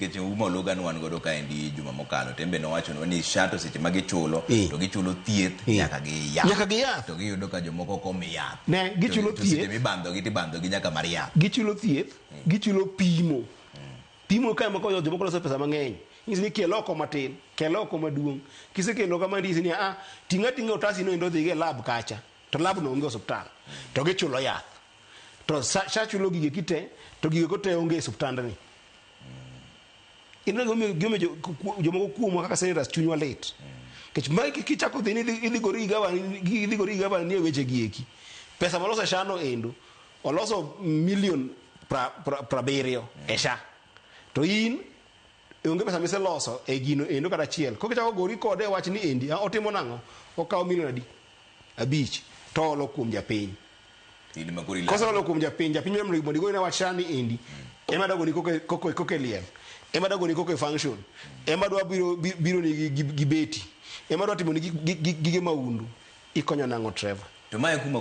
Nikech Ouma Oluga ne wan godo kaendi juma mokalo to en be nowachonwa ni SHA to seche ma gichulo Eh. to gichulo thieth Eh. nyaka gi yath. Nyaka gi yath. To giyudo ka jomoko ok omi yath. Ne, gichulo To seche thieth. mibandhogi tibandhogi nyaka mar yath. Gichulo thieth, gichulo pimo. Pimo kae mako jomoko loso pesa mang'eny. Nyisi ni kel oko matin, kel oko maduong'. Kisekelo kama ndisi ni ah, ting'a ting'a otasi no endo dhigo e lab kacha. To lab no onge osuptal. To gichulo yath. To SHA chulo gige kite, to gige ko te onge e osuptandni. Ineno gimomiyo gimomiyo jomoko kuomwa kaka senators chunywa lit. Nikech ma kichako dhi ni idhi gori gi gavana idhi gori gi gavana ni e weche gi eki. Pesa moloso e SHA no endo oloso milion prabiriyo e SHA. To in onge pesa miseloso e gino endo kata achiel. Koro kichako gori kode e wach ni endi, otimo nang'o? Okawo milion adi? Abich. To oolo kuom japiny. In ema koro ilando. Koseolo kuom japiny, japiny mondo mondo igone wach SHA ni endi. Ema dagoni koko koko koko e liel. Ema dagoni koko e function. Ema dwa biro biro ni gi, gi, gi beti. Ema dwa timo ni gige maundu. Ikonyo nang'o Trevor? To mae kuma